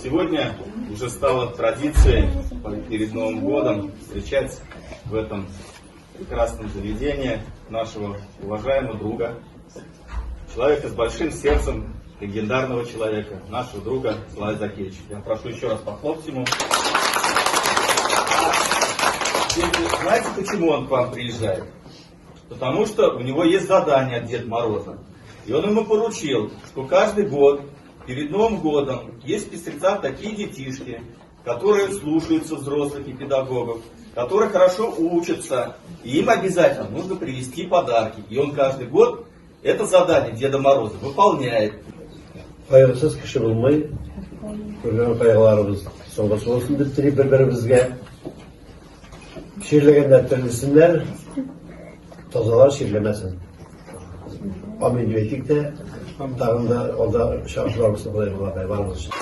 Сегодня уже стало традицией перед Новым годом встречать в этом прекрасном заведении нашего уважаемого друга, человека с большим сердцем, легендарного человека, нашего друга Салая Закиевича. Я прошу еще раз похлопать ему. Знаете, почему он к вам приезжает? Потому что у него есть задание от Деда Мороза. И он ему поручил, что каждый год, перед Новым годом, есть в Пестрецах такие детишки, которые слушаются взрослых и педагогов, которые хорошо учатся, и им обязательно нужно привезти подарки. И он каждый год это задание Деда Мороза выполняет. Кайгысыз кеше булмый. Күргән кайгыларыбыз соңгысы булсын дип телик бер-беребезгә. Чирләгәннәр терелсеннәр, тазалар чирләмәсен. Амин дип әйтик тә, тагын да алда очрашулар булсын, Ходай булгандай барыбыз өчен.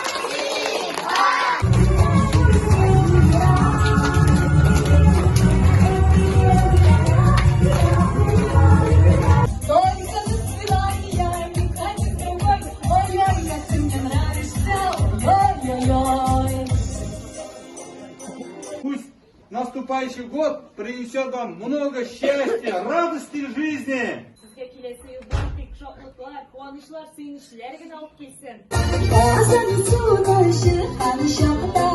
Пусть наступающий год принесет вам много счастья, радости в жизни. Сезгә киләсе ел бары тик шатлыклар, куанычлар, сөенечләр генә алып килсен. Казан суны чыккан чакта.